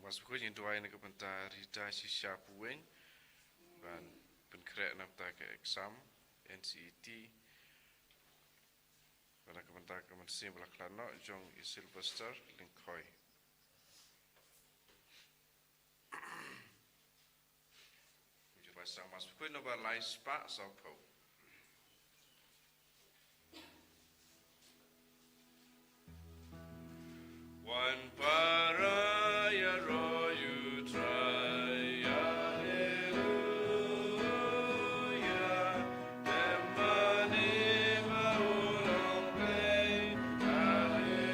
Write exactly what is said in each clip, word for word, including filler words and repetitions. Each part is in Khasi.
Mass bakhuid ngin duwai na ka bynta Rita Shisha Puweng ban pynkhreh na ka bynta ka exam N C E T. Bad na ka bynta ka mynsiem ba la khlad noh jong i Sylvester Lyngkhoi. Jubab sa Mass bakhuid nombar lai spah sawphew. Wan para ïaroh ïa U Trai, Alleluia. Te mane ba u long Blei, Alleluia.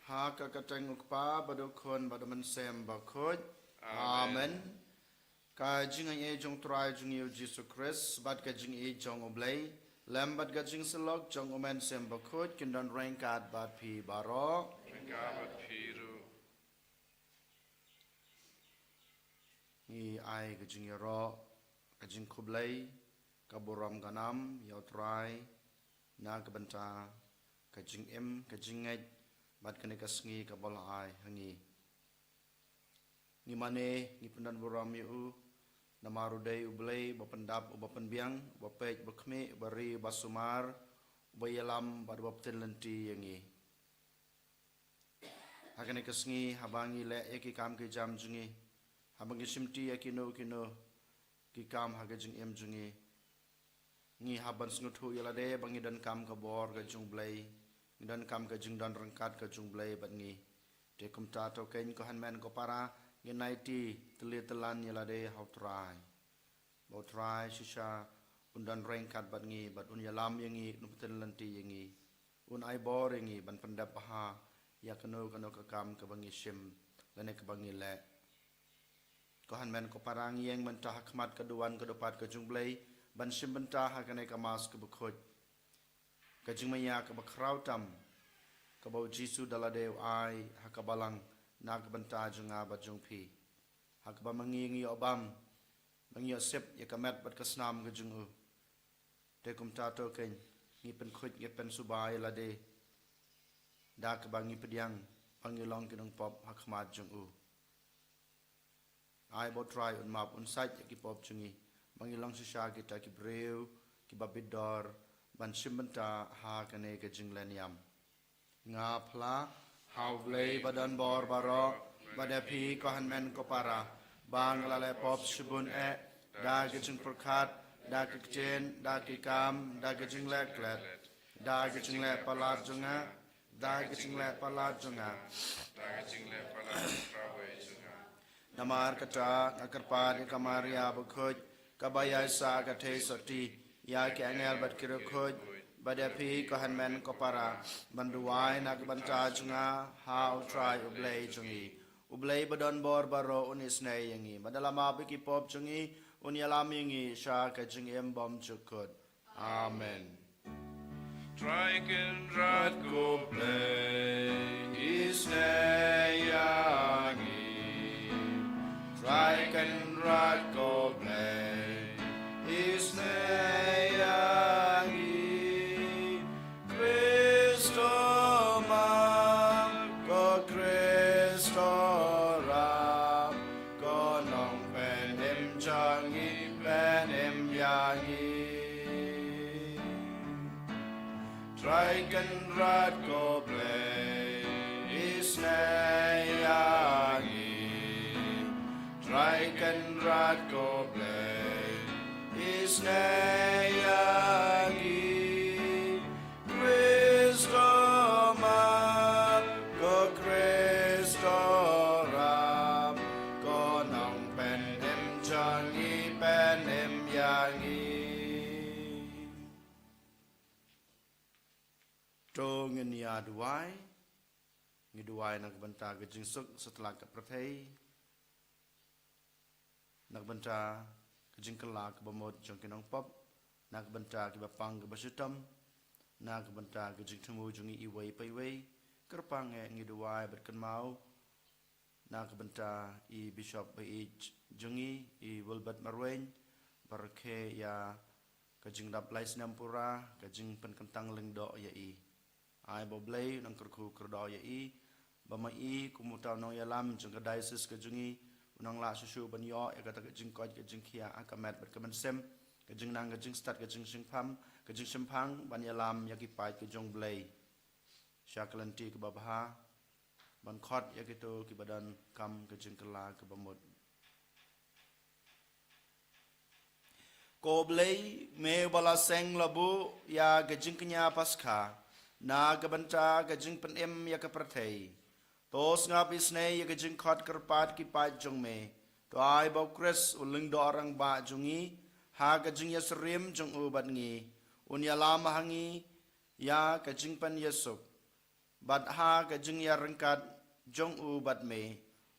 Ha ka kyrteng U Kpa bad U Khun bad U Mynsiem Bakhuid. Amen. Amen. Ka jingaiei jong U Trai jong ngi U Jisu Khrist bad ka jingïeit jong U Blei lem bad ka jingsyllok jong U Mynsiem Bakhuid kin don ryngkat bad phi baroh. Ryngkat bad phi ruh. Ngi ai ka jingïaroh, ka jingkhublei, ka burom ka nam ïa U Trai na ka bynta ka jingim, ka jingngeit bad kane ka sngi kaba u la ai ha ngi. Ngi mane, ngi pyndon burom ïa u namar u dei U Blei uba pyndap, uba pynbiang, uba peit, uba khmih, uba ri, uba sumar, uba ïalam bad uba pynlynti ïa ngi. Ha kane ka sngi haba ngi leh ïa ki kam ki jam jong ngi, haba ngi shimti ïa kino kino ki kam ha ka jingim jong ngi, ngi hap ban sngewthuh ïa lade ba ngi donkam ka bor ka jong U Blei, ngi donkam ka jingdon ryngkat ka jong U Blei bad ngi. Te kumta to keiñ ko hynmen ko para, ngin aiti tylli tyllan ïa lade ha U Trai. Ba U Trai shisha un don ryngkat bad ngi bad un ïalam ïa ngi, un pynlynti ïa ngi, un ai bor ïa ngi ban pyndep bha ïa kano kano ka kam kaba ngi shim lane kaba ngi leh. Ko hynmen ko para, ngi ïeng mynta ha khmat ka duwan ka dupat ka jong U Blei ban shim bynta ha kane ka Mass kaba khuid, ka jingmaïa kaba khraw tam kaba U Jisu da lade u ai ha ka balang na ka bynta jong nga bad jong phi. Ha kaba ma ngi ngi ïoh bam, ma ngi ïoh sip ïa ka met bad ka snam ka jong u. Te kumta to keiñ, ngi pynkhuid, ngi pynsuba ïa lade da kaba ngi pdiang ba ngi long ki nongpop ha khmat jong u. Ai ba U Trai un map, un sait ïa ki pop jong ngi, ba ngi long shisha kita ki briew kiba bit dor ban shim bynta ha kane ka jingleh niam. Nga phla ha U Blei ba don bor baroh, bad ïa phi ko hynmen ko para, ba nga la leh pop shibun eh, da ka jingpyrkhat, da ka ktien, da ki kam, da ka jingleh klet, da ka jingleh palat jong nga, da ka jingleh palat jong nga, da ka jingleh palat jong nga. Namar kata nga kyrpad ïa ka Maria bakhuid, kaba ïaisah ka theisotti ïa ki angel bad ki riewkhuid, bad ïa phi ko hynmen ko para, ban duwai na ka bynta jong nga ha U Trai U Blei jong ngi. U Blei ba don bor baroh un isynei ïa ngi, bad da la map ïa ki pop jong ngi, un ïalam ïa ngi sha ka jingim bymjukut. Amen. Trai Kynrad ko Blei, isynei ïa ngi. Trai Kynrad ko Blei, isynei ïa ngi. Khrist to map, ko Khrist to rap, ko Nongpynim jong ngi, pynim ïa ngi. Trai Kynrad ko Blei, isynei ïa ngi. Trai Kynrad ko Blei, isynei ïa ngi. Khrist to map, ko Khrist to rap, ko Nong To ngin ïa duwai. Ngi duwai na ka bynta ka jingsuk satlak ka pyrthei, na ka bynta ka jingkylla kaba mut jong ki nongpop, na ka bynta kiba pang kiba shitom, na ka bynta ka jingthmu jong ngi iwei pa iwei. Kyrpang eh ngi duwai bad kynmaw na ka bynta i Bishop ba ïeit jong ngi, i Wilbert Marwein, ba rakhe ïa ka jingrap lai snem pura, ka jingpynkyntang lyngdoh ïa i. Ai ba U Blei un nang kyrkhu kyrdoh ïa i, ba ma i kum uta u nongïalam jong ka diocese ka jong ngi, un nang lah shuh shuh ban ïoh ïa kata ka jingkoit ka jingkhiah ha ka met bad ka mynsiem, ka jingnang ka jingstad ka jingshemphang, ka jingshemphang ban ïalam ïa ki paid ka jong U Blei sha ka lynti kaba bha, ban khot ïa kito kiba donkam ka jingkylla kaba mut. Ko Blei, me uba la seng la buh ïa ka jingkñia Paskha na ka bynta ka jingpynim ïa ka pyrthei, to sngap isynei ïa ka jingkhot kyrpad ki paid jong me. To ai ba U Khrist u lyngdoh rangbah jong ngi ha ka jingïasyriem jong u bad ngi, un ïalam ha ngi ïa ka jingpynïasuk, bad ha ka jingïaryngkat jong u bad me,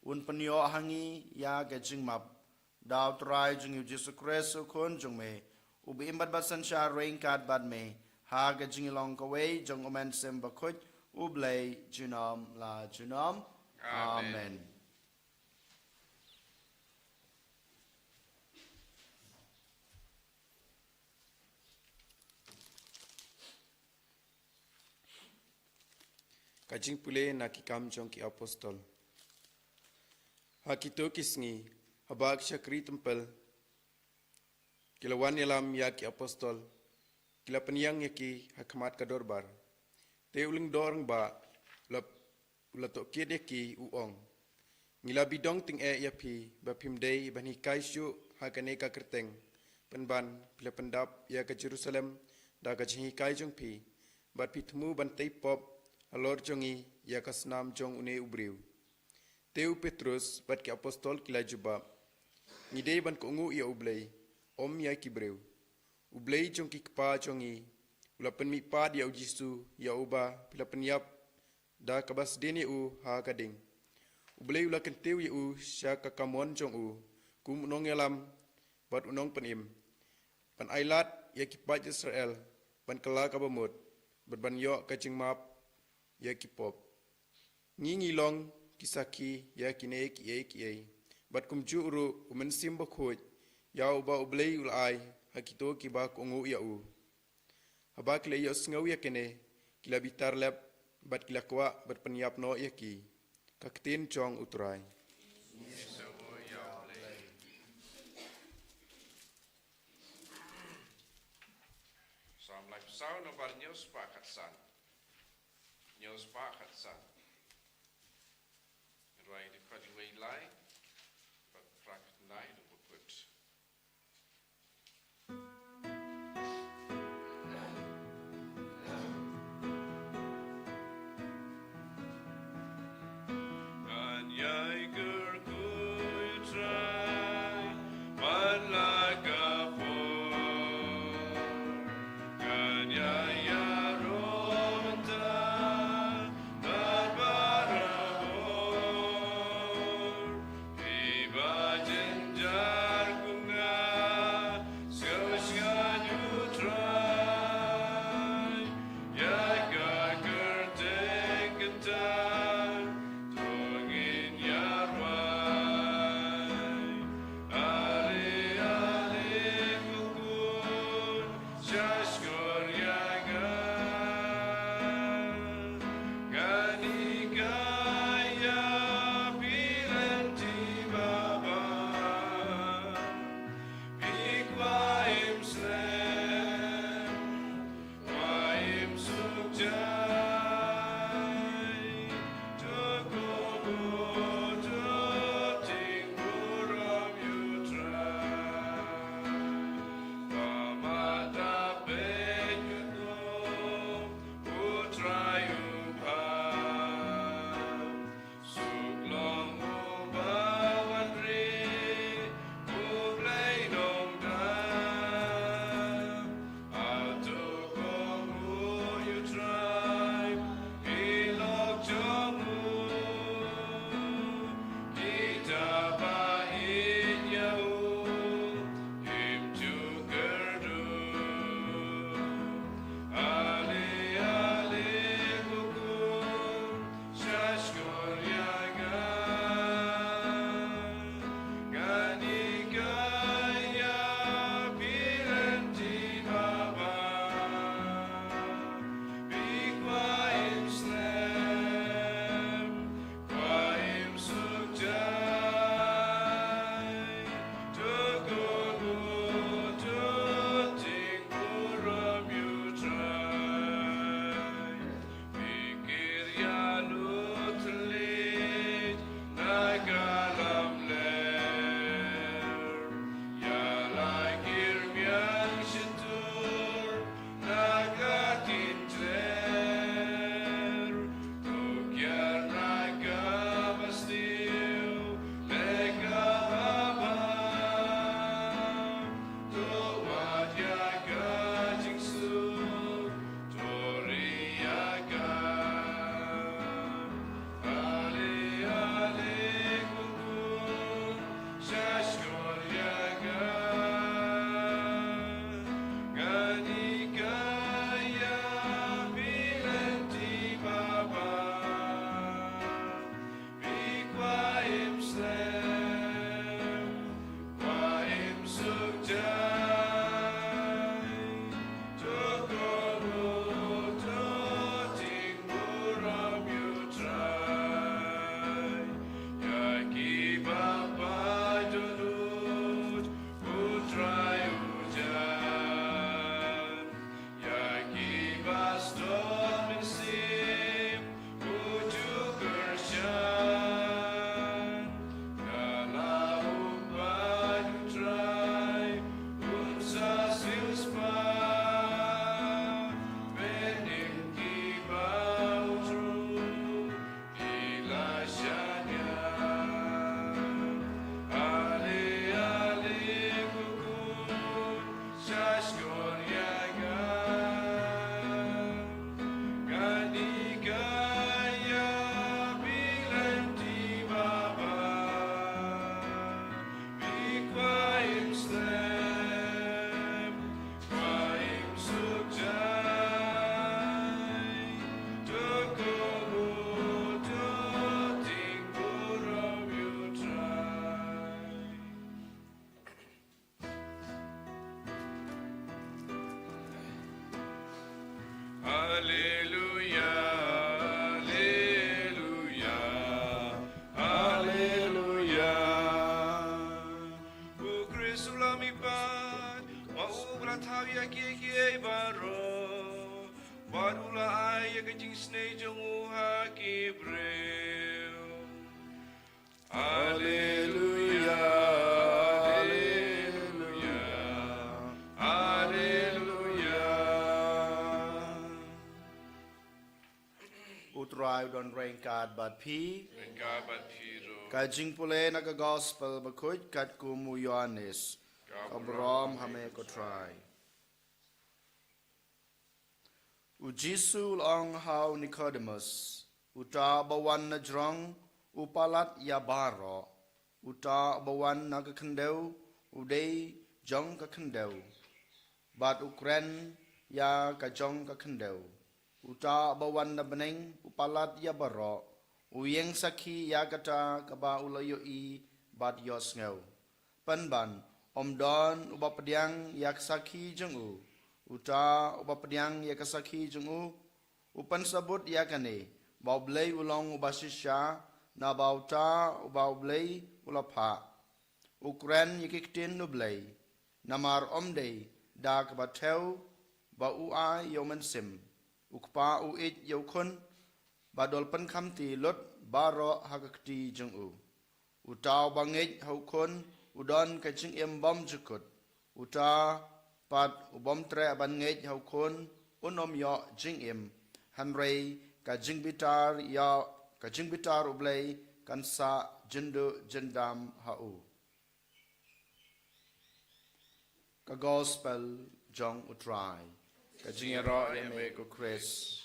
un pynïoh ha ngi ïa ka jingmap. Da U Trai jong ngi U Jisu Khrist U Khun jong me, uba im bad ba synshar ryngkat bad me ha ka jinglong kawei jong U Mynsiem Bakhuid, U Blei junom la junom. Amen. Amen. Ka jingpule na Ki Kam jong ki Apostol. Ha kito ki sngi, haba ki shakri templ ki la wan ïalam ïa ki apostol, ki la pynïeng ïa ki ha khmat ka dorbar. Te u lyngdoh rangbah u la, u la tohkit ïa ki, u ong: Ngi la bidong tyngeh ïa phi ba phim dei ban hikai shuh ha kane ka kyrteng pynban phi la pyndap ïa ka Jerusalem da ka jinghikai jong phi, bad phi thmu ban tei pop halor jong ngi ïa ka snam jong une u briew. Te u Petrus bad ki apostol ki la jubab: Ngi dei ban kohnguh ïa U Blei, ym ïa ki briew. U Blei jong ki kpa jong ngi u la pynmihpat ïa U Jisu, ïa uba phi la pynïap da kaba sdien ïa u ha ka ding. U Blei u la kyntiew ïa u sha ka kamon jong u kum u nongïalam bad u nongpynim, ban ailad ïa ki paid Israel ban kylla kaba mut, bad ban ïoh ka jingmap ïa ki pop. Ngi ngi long ki sakhi ïa kine kiei kiei, bad kumjuh ruh U Mynsiem Bakhuid, ïa uba U Blei u la ai ha kito kiba kohnguh ïa u. Haba ki la ïohsngew ïa kine, ki la bitar lep, bad ki la kwah ban pynïap noh ïa ki. Ka ktien jong U Trai. Salm laiphew saw, nombar hynñiew spah khatsan. Hynñiew spah khatsan. Rwai dei khadwei lai, bad phra khyndai dei bakut. Kan ïai kyrkhu ïa U Trai man la ka por. Kan ïai ïaroh mynta bad barabor. Phi ba jynjar kum nga, sngewsynei ïa U Trai. Ïa ka kyrteng kynta to ngin ïa rwai. Ale, ale, ko khun, sngewsynei ïa nga. Ngan hikai ïa phi lynti babha. Phi kwah im slem, kwah im suk jai. To kohnguh, to ting burom ïa U Trai. Ba ma da peit ïa U Trai u bha. Suk long uba wan ri, U Blei nongdam. Hato kohnguh ïa U Trai. Ka jingsnei jong u ha ki briew. Alleluia, alleluia, alleluia. U Trai u don ryngkat bad phi. Ryngkat bad phi ruh. Ka jingpule na ka Gospel bakhuid katkum u Ïoannis. Ka burom ha me ko Trai. U Jisu u la ong ha u Nikodemus, uta uba wan na jrong u palat ïa baroh, uta uba wan na ka khyndew u dei jong ka khyndew, bad u kren ïa ka jong ka khyndew. Uta uba wan na bneng u palat ïa baroh, u ïeng sakhi ïa kata kaba u la ïohi bad ïohsngew. Pynban, ym don uba pdiang ïa ka sakhi jong u. Uta uba pdiang ïa ka sakhi jong u, u pynsabut ïa kane, ba U Blei u long uba shisha, naba uta uba U Blei u la phah, u kren ïa ki ktien U Blei. Namar ym dei da kaba thew ba u ai ïa u Mynsiem. U Kpa u ïeit ïa u Khun, bad u la pynkhamti lut baroh ha ka kti jong u. Uta uba ngeit ha u Khun u don ka jingim bymjukut. Uta pat u bym treh ban ngeit ha u Khun un ym ïoh jingim. Hynrei ka jingbitar ïa, ka jingbitar U Blei kan sah jynduh jyndam ha u. Ka Gospel jong U Trai. Ka jingïaroh ïa me ko Khrist.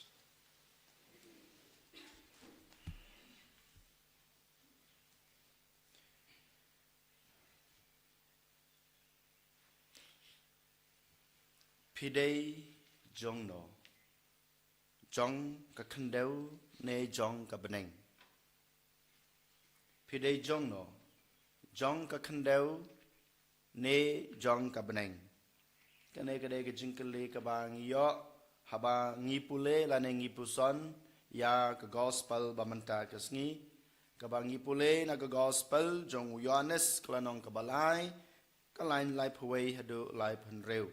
Phi dei jongno? Jong ka khyndew ne jong ka bneng? Phi dei jongno? Jong ka khyndew ne jong ka bneng? Kane ka dei ka jingkylli kaba ngi ïoh haba ngi pule lane ngi puson ïa ka Gospel ba mynta ka sngi, kaba ngi pule na ka Gospel jong u Ïoannis ka lynnong kaba lai, ka lain laiphew wei haduh laiphew hynriew.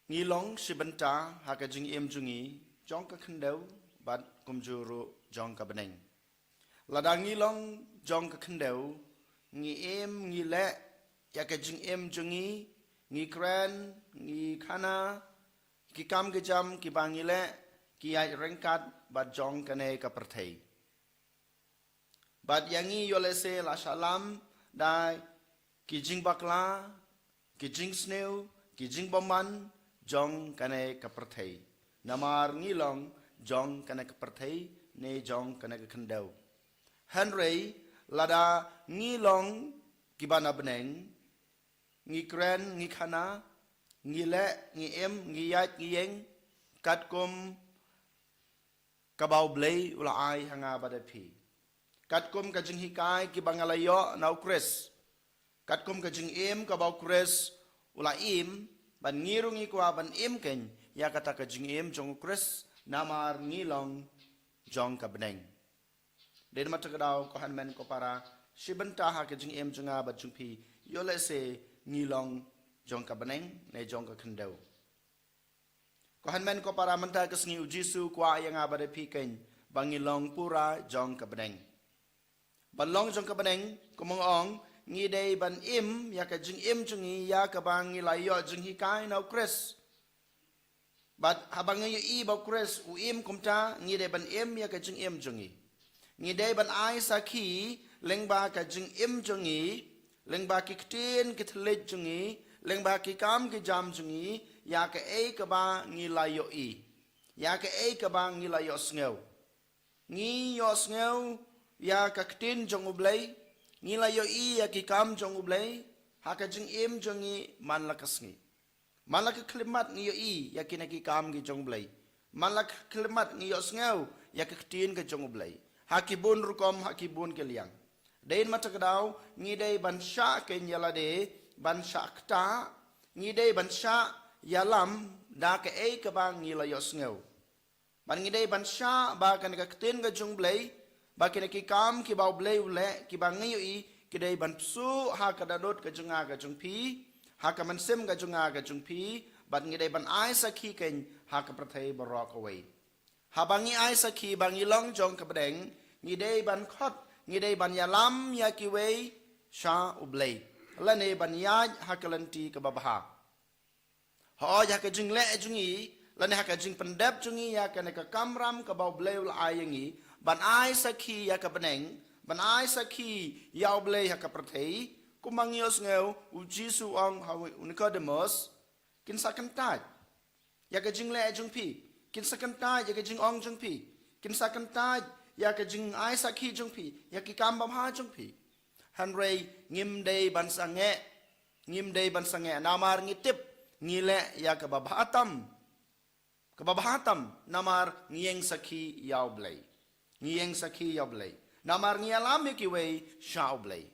Ngi long shi bynta ha ka jingim jong ngi jong ka khyndew bad kumjuh ruh jong ka bneng. Lada ngi long jong ka khyndew, ngi im ngi leh ïa ka jingim jong ngi, ngi kren, ngi khana, ki kam ki jam kiba ngi leh ki ïaid ryngkat bad jong kane ka pyrthei. Bad ïa ngi ïoh lehse la shah lam da ki jingbakla, ki jingsniew, ki jingbymman jong kane ka pyrthei. Namar ngi long jong kane ka pyrthei ne jong kane ka khyndew. Hynrei lada ngi long kiba na bneng, ngi kren, ngi khana, ngi leh, ngi im, ngi ïaid, ngi ïeng katkum kaba U Blei u la ai ha nga bad ha phi. Katkum ka jinghikai kiba nga la ïoh na u Khrist. Katkum ka jingim kaba u Khrist u la im, bad ngi ruh ngi kwah ban im kein ïa kata ka jingim jong u Khrist, namar ngi long jong ka bneng. Dei namar kata ka daw ko hynmen ko para, shi bynta ha ka jingim jong nga bad jong phi, ïoh lehse ngi long jong ka bneng ne jong ka khyndew. Ko hynmen ko para, mynta ka sngi u Jisu u kwah ïa nga bad ïa phi kein ba ngi long pura jong ka bneng. Ban long jong ka bneng, kumba nga ong, ngi dei ban im ïa ka jingim jong ngi ïa kaba ngi la ïoh jinghikai na u Khrist. Bad haba ngi ïohi ba u Khrist u im kumta, ngi dei ban im ïa ka jingim jong ngi. Ngi dei ban ai sakhi lyngba ka jingim jong ngi, lyngba ki ktien ki thylliej jong ngi, lyngba ki kam ki jam jong ngi, ïa kaei kaba ngi la ïohi, ïa kaei kaba ngi la ïohsngew. Ngi ïohsngew ïa ka ktien jong U Blei, ngi la ïohi ïa ki kam jong U Blei ha ka jingim jong ngi man la ka sngi. Man la ka khyllipmat ngi ïohi ïa kine ki kam ki jong U Blei. Man la ka khyllipmat ngi ïohsngew ïa ka ktien ka jong U Blei ha ki bun rukom, ha ki bun ki liang. Dei namar kata ka daw ngi dei ban shah kein ïa lade, ban shah ktah, ngi dei ban shah ïalam da kaei kaba ngi la ïohsngew. Bad ngi dei ban shah ba kane ka ktien ka jong U Blei, ba kine ki kam kiba U Blei u leh, kiba ngi ïohi, ki dei ban pyrshah ha ka dohnud ka jong nga ka jong phi, ha ka mynsiem ka jong nga ka jong phi, Bad ngi dei ban ai sakhi kein ha ka pyrthei baroh kawei. Haba ngi ai sakhi ba ngi long jong ka bneng, ngi dei ban khot, ngi dei ban ïalam ïa kiwei sha U Blei, lane ban ïaid ha ka lynti kaba bha. Hooid, ha ka jingleh jong ngi, lane ha ka jingpyndep jong ngi ïa kane ka kamram kaba U Blei u la ai ïa ngi, ban ai sakhi ïa ka bneng, ban ai sakhi ïa U Blei ha ka pyrthei, kumba ngi ïohsngew, U Jisu u ong ha u Nikodemos, kin sa kyntait ïa ka jingleh jong phi, kin sa kyntait ïa ka jingong jong phi, kin sa kyntait ïa ka jingai sakhi jong phi, ïa ki kam babha jong phi. Hynrei ngim dei ban sangeh, ngim dei ban sangeh, namar ngi tip, ngi leh ïa kaba bha tam, kaba bha tam, namar ngi ïeng sakhi ïa U Blei. Ngi ïeng sakhi ïa U Blei. Namar ngi ïalam ïa kiwei sha U Blei.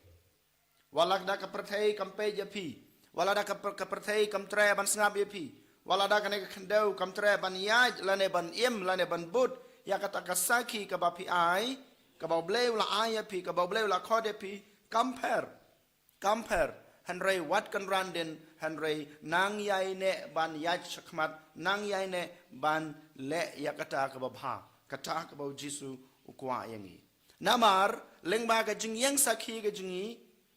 Wat la da ka pyrthei kam peit ïa phi, wat la da ka pyrthei kam treh ban sngap ïa phi, wat la da kane ka khyndew kam treh ban ïaid, lane ban im, lane ban bud ïa kata ka sakhi kaba phi ai, kaba U Blei u la ai ïa phi, kaba U Blei u la khot ïa phi, kam pher, kam pher. Hynrei wat kynran dien, hynrei nang ïai neh ban ïaid shakhmat, nang ïai neh ban leh ïa kata kaba bha, kata kaba U Jisu u kwah ïa ngi. Namar lyngba ka jingïeng sakhi ka jong ngi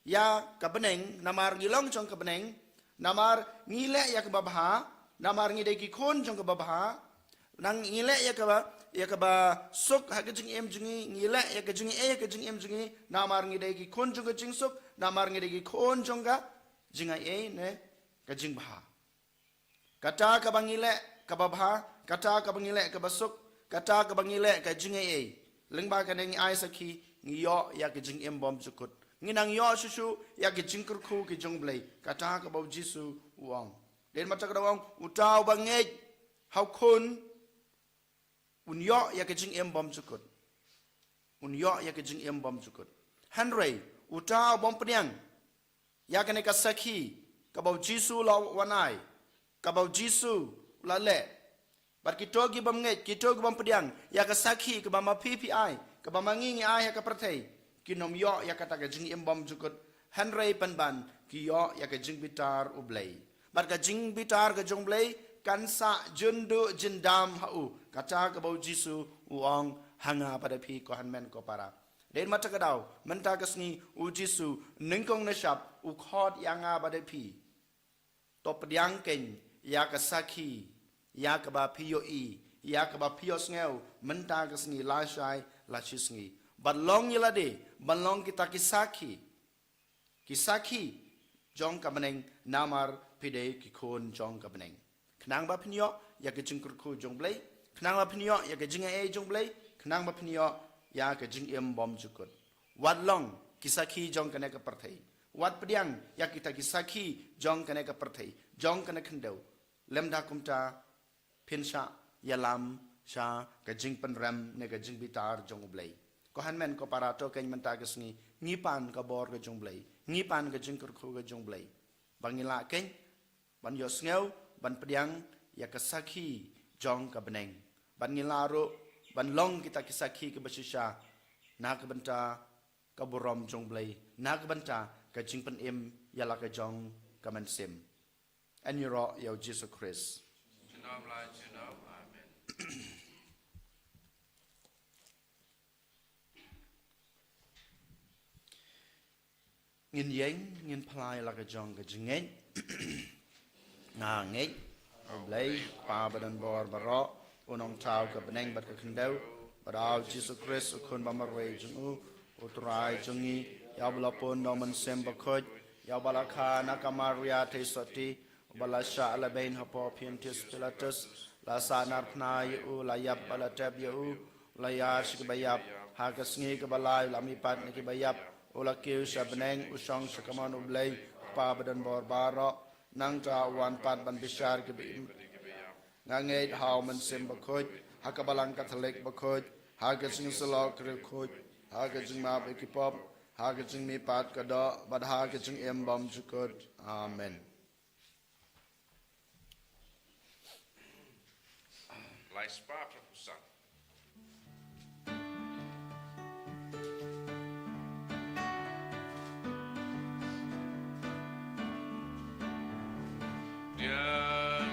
ïa ka bneng, namar ngi long jong ka bneng, namar ngi leh ïa kaba bha, namar ngi dei ki khun jong kaba bha, nang ngi leh ïa kaba, ïa kaba suk ha ka jingim jong ngi, ngi leh ïa ka jingaiei ha ka jingim jong ngi, namar ngi dei ki khun jong ka jingsuk, namar ngi dei ki khun jong ka jingaiei ne ka jingbha. Kata kaba ngi leh kaba bha, kata kaba ngi leh kaba suk, kata kaba ngi leh ka jingaiei, lyngba kane ngi ai sakhi, ngi ïoh ïa ka jingim bymjukut. Ngi nang ïoh shuh shuh ïa ka jingkyrkhu ka jong U Blei, kata kaba U Jisu u ong. Dei namar kata ka daw ong, uta uba ngeit ha U Khun, un ïoh ïa ka jingim bymjukut. Un ïoh ïa ka jingim bymjukut. Hynrei uta u bym pdiang ïa kane ka sakhi kaba U Jisu u la wan ai, kaba U Jisu u la leh, bad kito ki bym ngeit, kito ki bym pdiang ïa ka sakhi kaba ma phi phi ai, kaba ma ngi ngi ai ha ka pyrthei, kin ym ïoh ïa kata ka jingim bymjukut. Hynrei pynban ki ïoh ïa ka jingbitar U Blei. Bad ka jingbitar ka jong U Blei kan sah jynduh jyndam ha u, kata kaba U Jisu u ong ha nga bad ha phi, ko hynmen ko para. Dei namar kata ka daw mynta ka sngi U Jisu nyngkong nyngshap u khot ïa nga bad ha phi. To pdiang kein ïa ka sakhi, ïa kaba phi ïohi, ïa kaba phi ïohsngew mynta ka sngi, lashai lashisngi. Bad long ïa lade ban long kita ki sakhi, ki sakhi jong ka bneng, namar phi dei ki khun jong ka bneng. Khnang ba phin ïoh ïa ka jingkyrkhu jong U Blei, khnang ba phin ïoh ïa ka jingaiei jong U Blei, khnang ba phin ïoh ïa ka jingim bymjukut. Wat long ki sakhi jong kane ka pyrthei. Wat pdiang ïa kita ki sakhi jong kane ka pyrthei, jong kane ka khyndew. Lymda kumta phin shah ïalam sha ka jingpynrem ne ka jingbitar jong U Blei. Ko hynmen ko para, to kein mynta ka sngi ngi pan ka bor ka jong U Blei, ngi pan ka jingkyrkhu ka jong U Blei, ba ngi lah kein ban ïohsngew, ban pdiang ïa ka sakhi jong ka bneng, bad ngi lah ruh ban long kita ki sakhi kiba shisha na ka bynta ka burom jong U Blei, na ka bynta ka jingpynim ïa la ka jong ka mynsiem. Yn ïaroh ïa U Jisu Khrist. Junom la junom. Amen. Ngin ïeng, ngin phla ïa la ka jong ka jingngeit. Nga ngeit ha U Blei, Kpa badonbor baroh, U Nongthaw ka bneng bad ka khyndew, bad ha U Jisu Khrist, U Khun bamarwei jong U, U Trai jong ngi, ïa uba la pun da U Mynsiem Bakhuid, ïa uba la kha na ka Maria theisotti, uba la shah lehbeiñ hapoh Pontius Pilatus, la sahnarphna ïa u, la ïap bad la tep ïa u, u la ïaid sha kiba ïap, ha ka sngi kaba lai u la mihpat na kiba ïap, u la kiew sha bneng, u shong sha kamon U Blei, Kpa badonbor baroh. Nangta u wan pat ban bishar kiba im. Nga ngeit ha U Mynsiem Bakhuid, ha ka Balang Katholik bakhuid, ha ka jingïasyllok riewkhuid, ha ka jingmap ïa ki pop, ha ka jingmihpat ka doh, bad ha ka jingim bymjukut. Amen. Lai spah phraphew san. Diang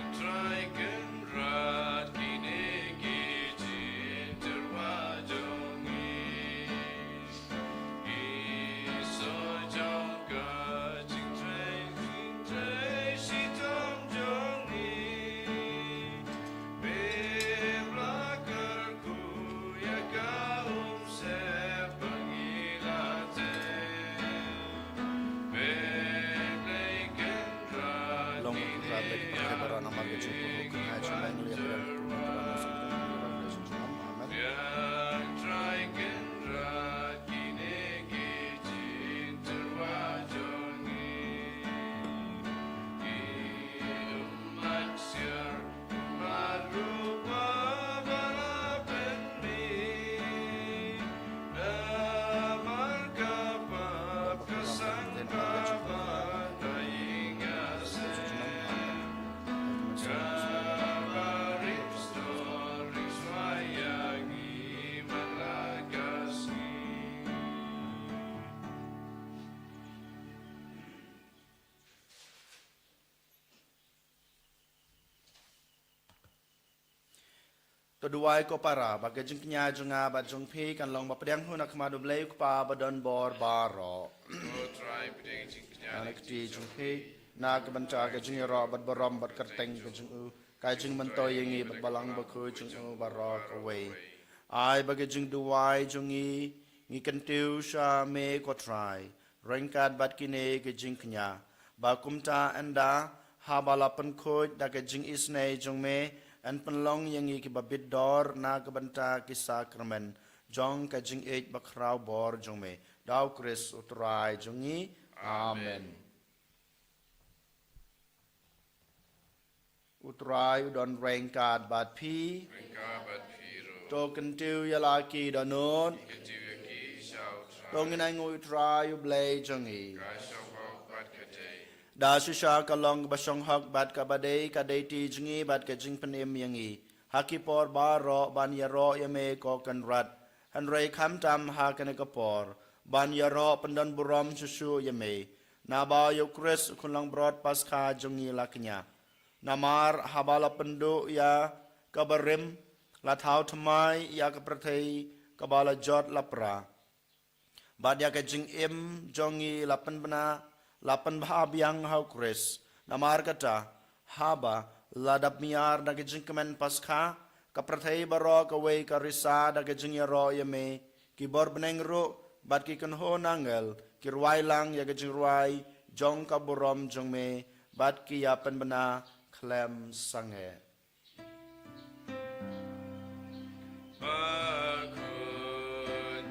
Amen. To duwai ko para, ba ka jingkñia jong nga bad jong phi kan long ba pdiang hun ha khmat U Blei U Kpa ba don bor baroh. Ko Trai, pdiang jingkñia na kti jong phi, na ka bynta ka jingïaroh bad burom bad kyrteng ka jong u, ka jingmyntoi ïa ngi bad Balang Bakhuid jong u baroh kawei. Ai ba ka jingduwai jong ngi, ngi kyntiew sha me ko Trai, ryngkat bad kine ki jingkñia. Ba kumta ynda haba la pynkhuid da ka jingisynei jong me, yn pynlong ïa ngi kiba bit dor na ka bynta ki sakramen jong ka jingïeit bakhraw bor jong me. Da U Khrist U Trai jong ngi. Amen. Amen. U Trai u don ryngkat bad phi. Ryngkat bad phi ruh. To kyntiew ïa la ki dohnud. Kyntiew ïa ki sha U Trai. To ngin ainguh ïa U Trai U Blei jong ngi. Ka shong hok bad ka dei. Da shisha ka long kaba shong hok bad kaba dei, ka dei ti jong ngi bad ka jingpynim ïa ngi ha ki por baroh ban ïaroh ïa me ko Kynrad. Hynrei khamtam ha kane ka por ban ïaroh pyndon burom shuh shuh ïa me, naba ïa U Khrist U Khun Langbrot Paskha jong ngi la kñia. Namar haba la pynduh ïa ka barim, la thaw thymmai ïa ka pyrthei kaba la jot la pra, bad ïa ka jingim jong ngi la pynbna, la pynbha biang ha U Khrist. Namar kata, haba la dap miar da ka jingkmen Paskha, ka pyrthei baroh kawei ka risa da ka jingïaroh ïa me, ki bor bneng ruh bad ki kynhun angel ki rwai lang ïa ka jingrwai jong ka burom jong me, bad ki ïa pynbna khlem sangeh. Bakhuid,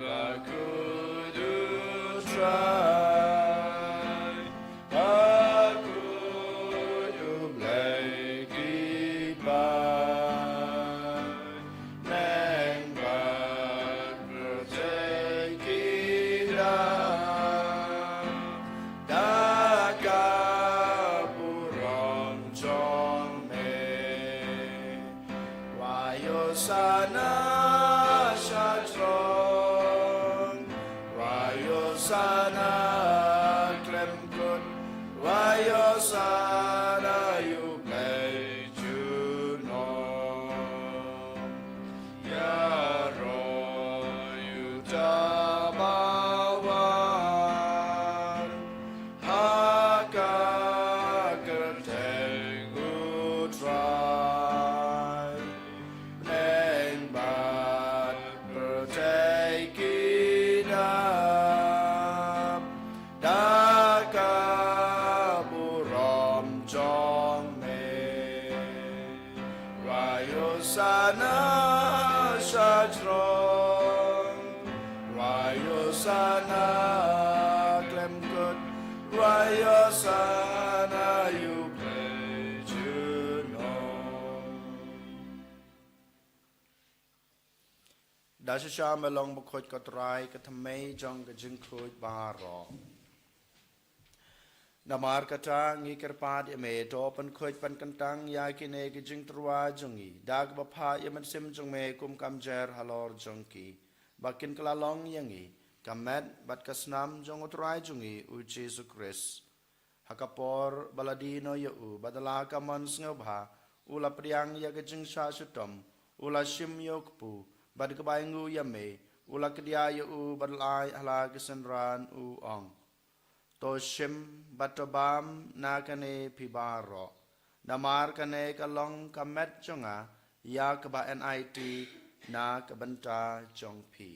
bakhuid U Trai, bakhuid U Blei ki paidbah, bneng bad pyrthei ki dap da ka burom jong me. Wai Hosana sha throne, wai Hosana khlem kut, wai Hosana ïa U Blei junom. Ïaroh ïa uta ba wan ha ka kyrteng U Trai. Bneng bad pyrthei ki dap da ka burom jong me. Wai Hosana sha throne, wai Hosana khlem kut, wai Hosana ïa U Blei junom. Da shisha me long bakhuid ko Trai, ka thymmei jong ka jingkhuid baroh. Namar kata ngi kyrpad ïa me, to pynkhuid pynkyntang ïa kine ki jingtyrwa jong ngi da kaba phah ïa u Mynsiem jong me kum ka mjer halor jong ki, ba kin kylla long ïa ngi ka met bad ka snam jong U Trai jong ngi U Jisu Khrist. Ha ka por ba la die noh ïa u, bad da la ka mon sngewbha u la pdiang ïa ka jingshah shitom, u la shim ïa u kpu, bad kaba ainguh ïa me, u la kdiah ïa u, bad la ai ha la ki synran, u ong: To shim bad to bam na kane phi baroh, namar kane ka long ka met jong nga ïa kaba yn aiti na ka bynta jong phi.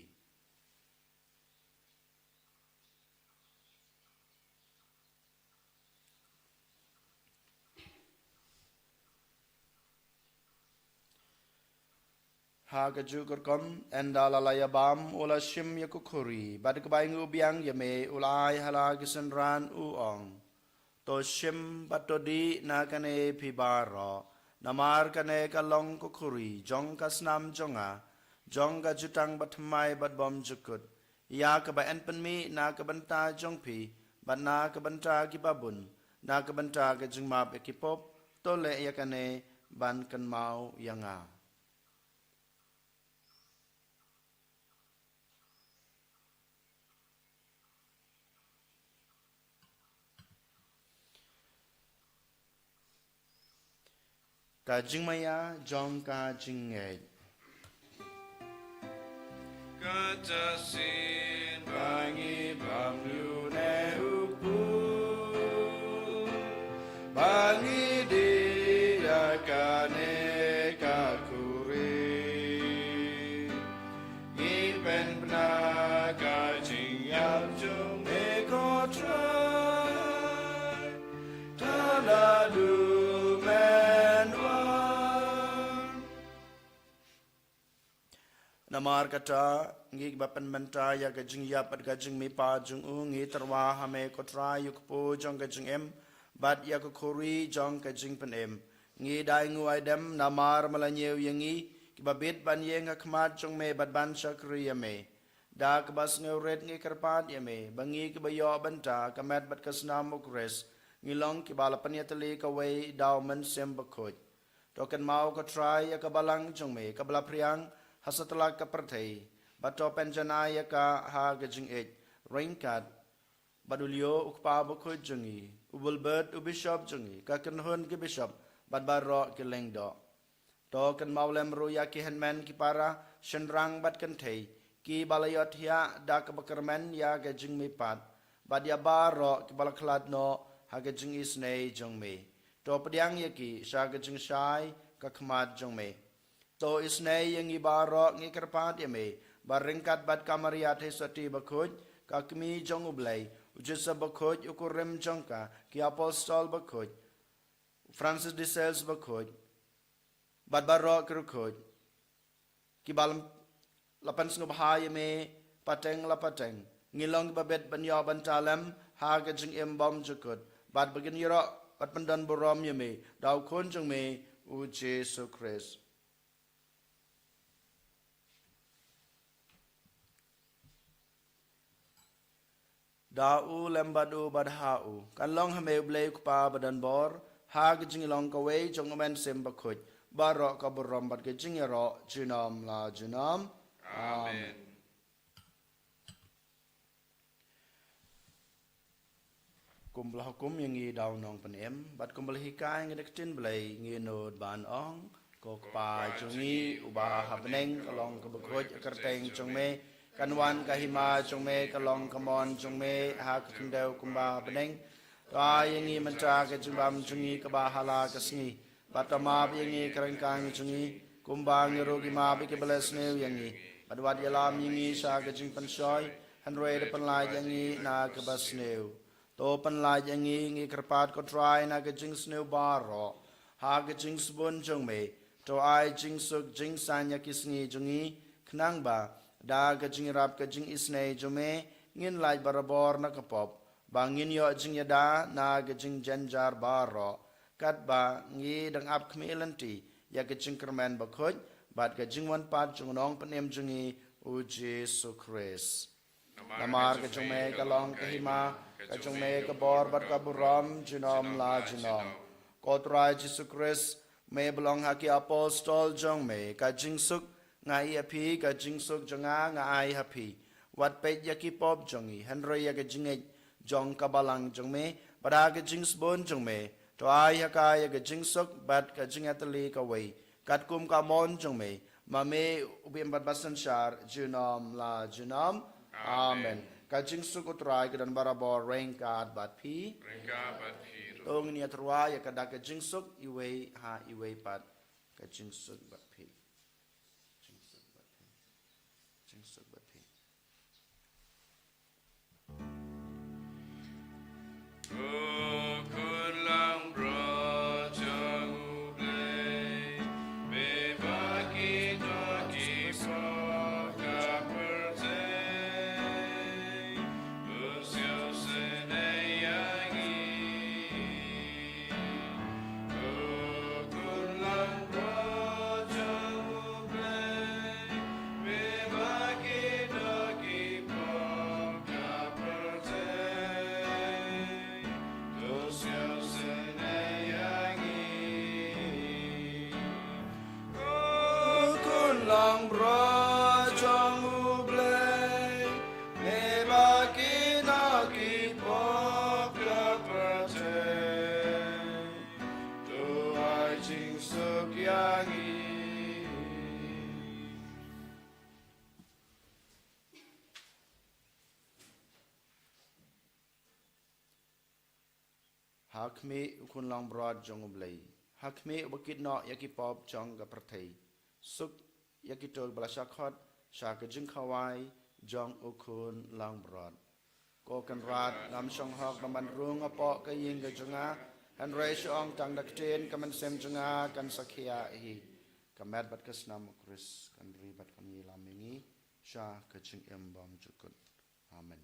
Ha kajuh ka rukom, ynda la la ïabam, u la shim ïa ka khuri, bad kaba ainguh biang ïa me, u la ai ha la ki synran, u ong: To shim bad to dih na kane phi baroh, namar kane ka long ka khuri jong ka snam jong nga, jong ka jutang bathymmai bad bymjukut, ïa kaba yn pynmih na ka bynta jong phi bad na ka bynta kiba bun, na ka bynta ka jingmap ïa ki pop. To leh ïa kane ban kynmaw ïa nga. Ka jingmaïa jong ka jingngeit. Kata shisien ba ngi bam ïa une u kpu, ba ngi dih ïa kane ka khuri, ngi pynbna ka jingïap jong me ko Trai, tangba mynta men wan. Namar kata, ngi kiba pynmynta ïa ka jingïap bad ka jingmihpat jong u, ngi tyrwa ha me ko Trai, u kpu jong ka jingim bad ïa ka khuri jong ka jingpynim. Ngi da ainguh aidem namar me la ñiew ïa ngi kiba bit ban ïeng ha khmat jong me bad ban shakri ïa me. Da kaba sngewrit ngi kyrpad ïa me ba ngi kiba ïoh bynta ka met bad ka snam u Khrist, ngi long kiba la pynïatylli kawei da u Mynsiem Bakhuid. To kynmaw ko Trai ïa ka balang jong me kaba la phriang ha satlak ka pyrthei, bad to pynjanai ïa ka ha ka jingïeit, ryngkat bad u Leo u kpa bakhuid jong ngi, u Bulbert u bishop jong ngi, ka kynhun ki bishop bad baroh ki lyngdoh. To kynmaw lem ruh ïa ki hynmen ki para, shynrang bad kynthei, kiba la ïohthiah da kaba kyrmen ïa ka jingmihpat, bad ïa baroh kiba la khlad noh ha ka jingisynei jong me. To pdiang ïa ki sha ka jingshai ka khmat jong me. To isynei ïa ngi baroh, ngi kyrpad ïa me, ba ryngkat bad ka Maria Theisotti bakhuid, ka kmie jong u Blei, u Joseph bakhuid, u kurim jong ka, ki apostol bakhuid, Francis de Sales bakhuid, bad baroh ki riewkhuid kiba la pynsngewbha ïa me pateng la pateng, ngin long kiba bit ban ïoh bynta lem ha ka jingim bymjukut, bad ba ngin ïaroh bad pyndon burom ïa me da u Khun jong me, u Jisu Khrist. Da u lem bad u bad ha u, kan long ha me u Blei u Kpa badonbor, ha ka jinglong kawei jong u Mynsiem Bakhuid, baroh ka burom bad ka jingïaroh junom la junom. Amen. Kumba la hukum ïa ngi da u Nongpynim, bad kumba la hikai ïa ngi da ka ktien Blei, ngin nud ban ong: Ko Kpa jong ngi uba ha bneng, ka long kaba khuid ka kyrteng jong me, kan wan ka hima jong me, ka long ka mon jong me ha ka khyndew kumba ha bneng. To ai ïa ngi mynta ka jingbam jong ngi kaba ha la ka sngi, bad to map ïa ngi ka ryngkang jong ngi, kumba ngi ruh ngi map ïa kiba la sniew ïa ngi, bad wat ïalam ïa ngi sha ka jingpynshoi, hynrei to pynlait ïa ngi na kaba sniew. To pynlait ïa ngi, ngi kyrpad ko Trai, na ka jingsniew baroh, ha ka jingsbun jong me. To ai jingsuk jingsaiñ ïa ki sngi jong ngi, khnang ba da ka jingïarap ka jingisynei jong me, ngin lait barabor na ka pop, ba ngin ïoh jingïada na ka jingjynjar baroh, katba ngi dang ap khmih lynti ïa ka jingkyrmen bakhuid bad ka jingwan pat jong u Nongpynim jong ngi, u Jisu Khrist. Namar ka jong me ka long ka hima, ka jong me ka bor bad ka burom junom la junom. Ko Trai Jisu Khrist, me ba la ong ha ki apostol jong me: Ka jingsuk nga ai ha phi, ka jingsuk jong nga nga ai ha phi. Wat peit ïa ki pop jong ngi, hynrei ïa ka jingngeit jong ka balang jong me, bad ha ka jingsbun jong me, to ai ha ka ïa ka jingsuk bad ka jingïatylli kawei, katkum ka mon jong me, ma me u ba im bad ba synshar junom la junom. Amen. Amen. Ka jingsuk u Trai ka don barabor ryngkat bad phi. Ryngkat bad phi ruh. To ngin ïatyrwa ïa ka da ka jingsuk iwei ha iwei pat. Ka jingsuk bad phi. Jingsuk bad phi. Jingsuk bad phi. Ko khun langbrot jong U Blei, me ba ki doh ki Bro jong U Blei, me ba ki na ki pop ka pyrthei. To ai jingsuk ïa ngi. Ha khmih U Khun Langbrot jong U Blei. Ha khmih uba kit noh ïa ki pop jong ka pyrthei. Suk ïa kito kiba la shah khot sha ka jingkhawai jong U Khun Langbrot. Ko Kynrad, ngam shong hok ban rung hapoh ka ïing ka jong nga, hynrei shu ong tang da ka ktien, ka mynsiem jong nga kan sa khiah hi. Ka met bad ka snam U Khrist kan ri bad kan ïalam ïa ngi sha ka jingim bymjukut. Amen.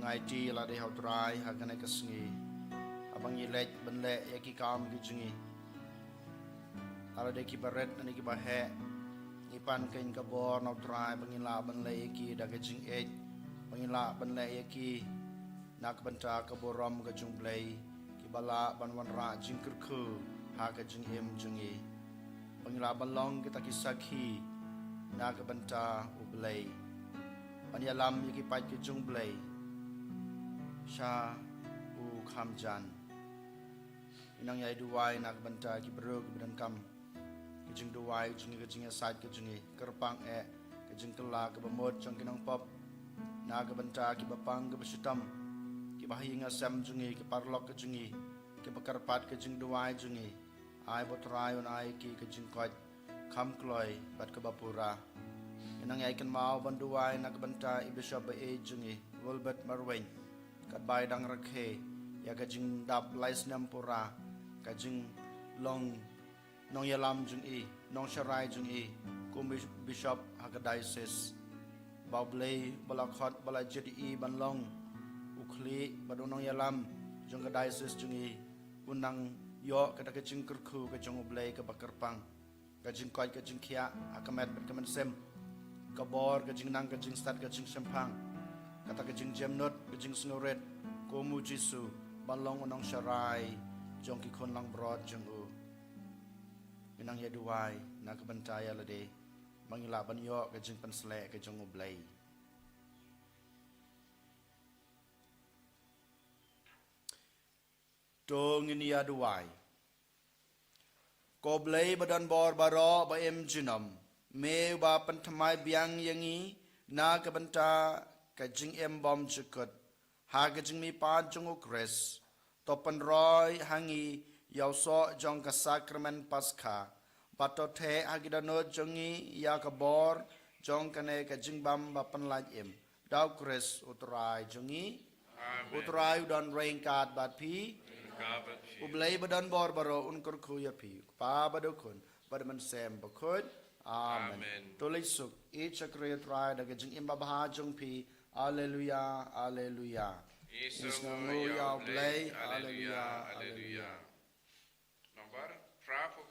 Aiti ïa lade ha u Trai ha kane ka sngi. Haba ngi leit ban leh ïa ki kam ki jong ngi, ha lade kiba rit ne kiba heh, ngi pan kein ka bor na u Trai ba ngin lah ban leh ïa ki da ka jingïeit, ba ngin lah ban leh ïa ki na ka bynta ka burom ka jong u Blei, kiba lah ban wanrah jingkyrkhu ha ka jingim jong ngi, ba ngin lah ban long kita ki sakhi na ka bynta u Blei, ban ïalam ïa ki paid ka jong u Blei sha u kham jan. Ngi nang ïai duwai na ka bynta ki briew kiba donkam ka jingduwai ka jong ngi, ka jingïasaid ka jong ngi, kyrpang eh ka jingkylla kaba mut jong ki nongpop, na ka bynta kiba pang kiba shitom, kiba ha ïing ha sem jong ngi, ki paralok ka jong ngi, kiba kyrpad ka jingduwai jong ngi. Ai ba u Trai un ai ïa ki ka jingkoit kham kloi bad kaba pura. Ngi nang ïai kynmaw ban duwai na ka bynta i Bishop ba ïeit jong ngi, Wilbert Marwein, katba i dang rakhe ïa ka jingdap lai snem pura ka jinglong nongïalam jong i, nongsharai jong i kum i Bishop ha ka diocese. Ba u Blei ba la khot, ba la jied ïa i ban long u khlieh bad u nongïalam jong ka diocese jong i, un nang ïoh kata ka jingkyrkhu ka jong u Blei kaba kyrpang, ka jingkoit ka jingkhiah ha ka met bad ka mynsiem, ka bor, ka jingnang, ka jingstad, ka jingshemphang, kata ka jingjemnud, ka jingsngewrit kum u Jisu, ban long u nongsharai jong ki khun langbrot jong u. Ngi nang ïa duwai na ka bynta ïa lade ba ngin lah ban ïoh ka jingpynsleh ka jong u Blei. To ngin ïa duwai. Ko Blei ba don bor baroh, ba im junom, me uba pynthymmai biang ïa ngi na ka bynta ka jingim bym jukut ha ka jingmihpat jong u Khrist, to pynroi ha ngi ïa u soh jong ka sakramen Paskha, bad to theh ha ki dohnud jong ngi ïa ka bor jong kane ka jingbam ba pynlait im, da u Khrist u Trai jong ngi. Amen. U Trai u don ryngkat bad phi. Ryngkat bad phi. U Blei ba don bor baroh un kyrkhu ïa phi, u Kpa bad u Khun bad u Mynsiem Bakhuid. Amen. Amen. To leit suk, ïeit shakri ïa u Trai da ka jingim babha jong phi. Alleluia, alleluia. Isn't ïa u Blei, alleluia, alleluia. Number phra phew